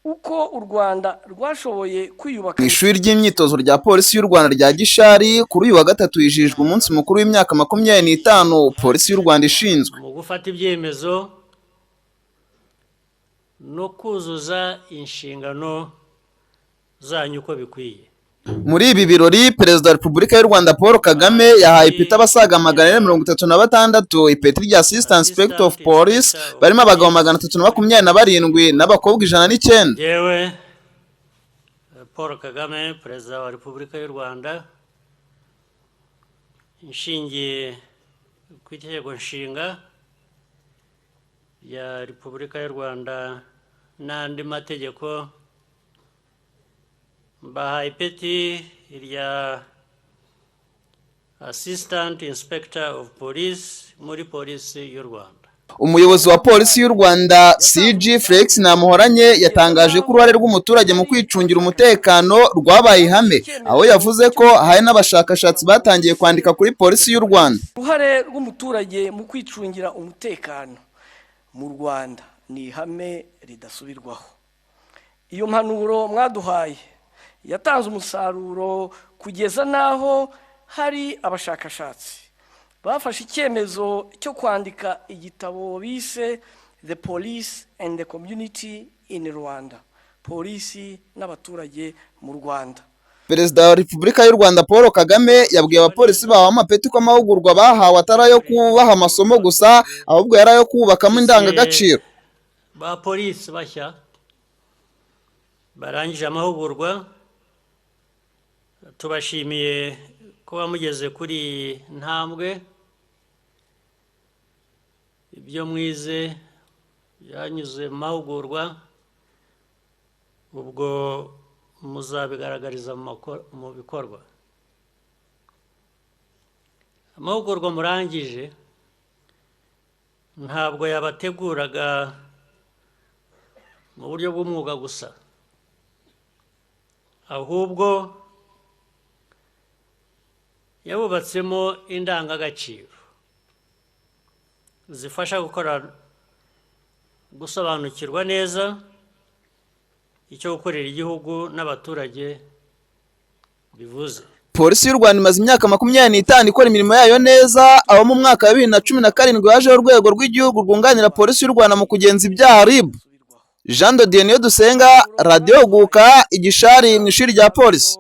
Uko u Rwanda rwashoboye kwiyubaka. Mu ishuri ry'imyitozo rya Polisi y'u Rwanda rya Gishari, kuri uyu wa gatatu hijijwe umunsi mukuru w'imyaka 25 Polisi y'u Rwanda ishinzwe. Mu gufata ibyemezo no kuzuza inshingano zanyu uko bikwiye. Muri ibi birori, Perezida wa Repubulika y'u Rwanda Paul Kagame yahaye ipeti abasaga 436 ipeti rya Assistant Inspector of Police, barimo abagabo 327 n'abakobwa 109. Yewe Paul Kagame, Perezida wa Repubulika y'u Rwanda, nshingiye ku Itegeko Nshinga rya Repubulika y'u Rwanda n'andi mategeko, mbahaye ipeti rya Assistant Inspector of Police muri Polisi y'u Rwanda. Umuyobozi wa Polisi y'u Rwanda, CG Felix Namuhoranye, yatangaje ko uruhare rw'umuturage mu kwicungira umutekano rwabaye ihame, aho yavuze ko hari n'abashakashatsi batangiye kwandika kuri Polisi y'u Rwanda. Uruhare rw'umuturage mu kwicungira umutekano mu Rwanda ni ihame ridasubirwaho. Iyo mpanuro mwaduhaye yatanze umusaruro kugeza n'aho hari abashakashatsi bafashe icyemezo cyo kwandika igitabo bise "The Police and the Community in Rwanda", Polisi n'abaturage mu Rwanda. Perezida wa Repubulika y'u Rwanda Paul Kagame yabwiye abapolisi bahawe amapeti ko amahugurwa bahawe atari ayo kubaha amasomo gusa, ahubwo yari ayo kubakamo indangagaciro. Ba polisi bashya barangije amahugurwa, tubashimiye kuba mugeze kuri iyi ntambwe. Ibyo mwize byanyuze mu mahugurwa, ubwo muzabigaragariza mu bikorwa. Amahugurwa murangije ntabwo yabateguraga mu buryo bw'umwuga gusa, ahubwo yabubatsemo indangagaciro zifasha gukora, gusobanukirwa neza icyo gukorera igihugu n'abaturage bivuze. Polisi y'u Rwanda imaze imyaka 25 ikora imirimo yayo neza, aho mu mwaka wa 2017 hajeho Urwego rw'Igihugu rwunganira Polisi y'u Rwanda mu kugenza ibyaha, RIB. Jean de Dieu Niyodusenga, Radiyo Huguka, Igishari, mu ishuri rya polisi.